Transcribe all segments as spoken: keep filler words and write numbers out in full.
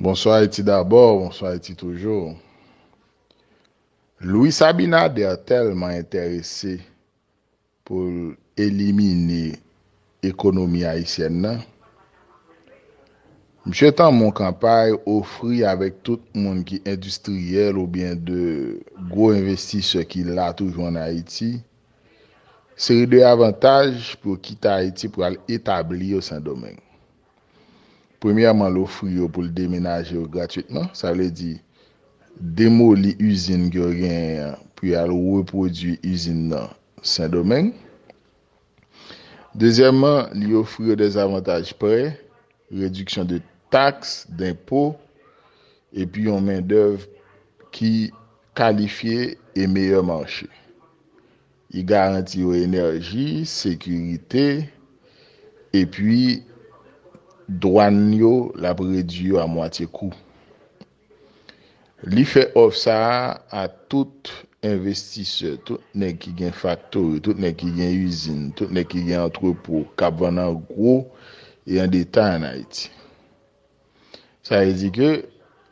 Bonswa Ayiti dabò, bonswa Ayiti toujou. Luis Abinader tèlman enterese pou l elimine ekonomi ayisyèn nan. Misye tanmen yon kanpay ofri avèk tout moun ki endistriyèl oubyen de gwo envestisè ki la toujou ann Ayiti, seri de avantaj pou yo kite Ayiti pou al etabli yo Sendomeng. Premyèman, l ofri yo pou l demenaje yo gratwitman. Sa vle di, demoli izin ke yo genyen an pou y al repwodui izin nan Sendomeng. Dezyèmman, li ofri yo de zavantaj prè, rediksyon de taks, denpo, epi yon mendèv ki kalifye e meyè mache. Li garanti yo enèji, sekirite, epi dwàn yo, l ap redui yo a mwatye kou. Li fè òf sa a a tout envestisè, tout nèg ki gen faktori, tout nèg ki gen izin, tout nèg ki gen antrepo k ap vann an gwo e an detay ann Ayiti. Sa vle di ke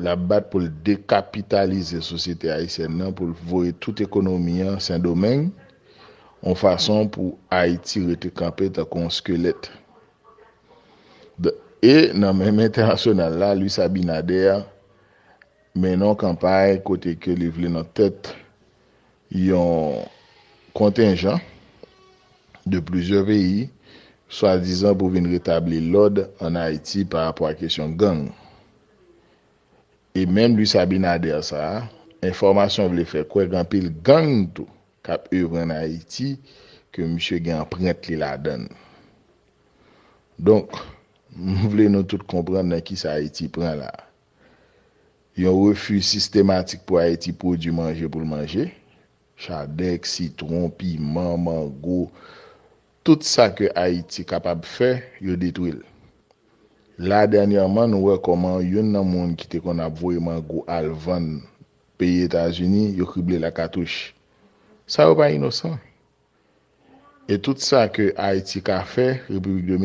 l ap bat pou l dekapitalize sosyete ayisyèn nan, pou l voye tout ekonomi an Sendomeng, yon fason pou Ayiti rete kanpe tankou yon skelèt. E nan menm entènasyonal la, Luis Abinader mennen yon kanpay kote ke li vle nan tèt yon kontenjan de plizyè peyi, swadizan pou vin retabli lòd ann Ayiti pa rapò a kesyon gang. E menm Luis Abinader sa a, enfòmasyon vle fè kwè gen anpil gang tou k ap evre ann Ayiti, ke misye gen anprent li ladan l. Donk, m vle nou tout konprann nan kisa Ayiti pran la. Yon refi sistematik pou Ayiti pwodui manje pou l manje, chadèk, sitwon, piman, mango, tout sa ke Ayiti kapab fè, yo detwi l. La dènyèman, nou wè kòman youn nan moun ki te konn ap voye mango al vann peyi Etazini, yo krible l a katouch. Sa yo pa inosan. E tout sa ke Ayiti ka fè, Repiblik Dominikèn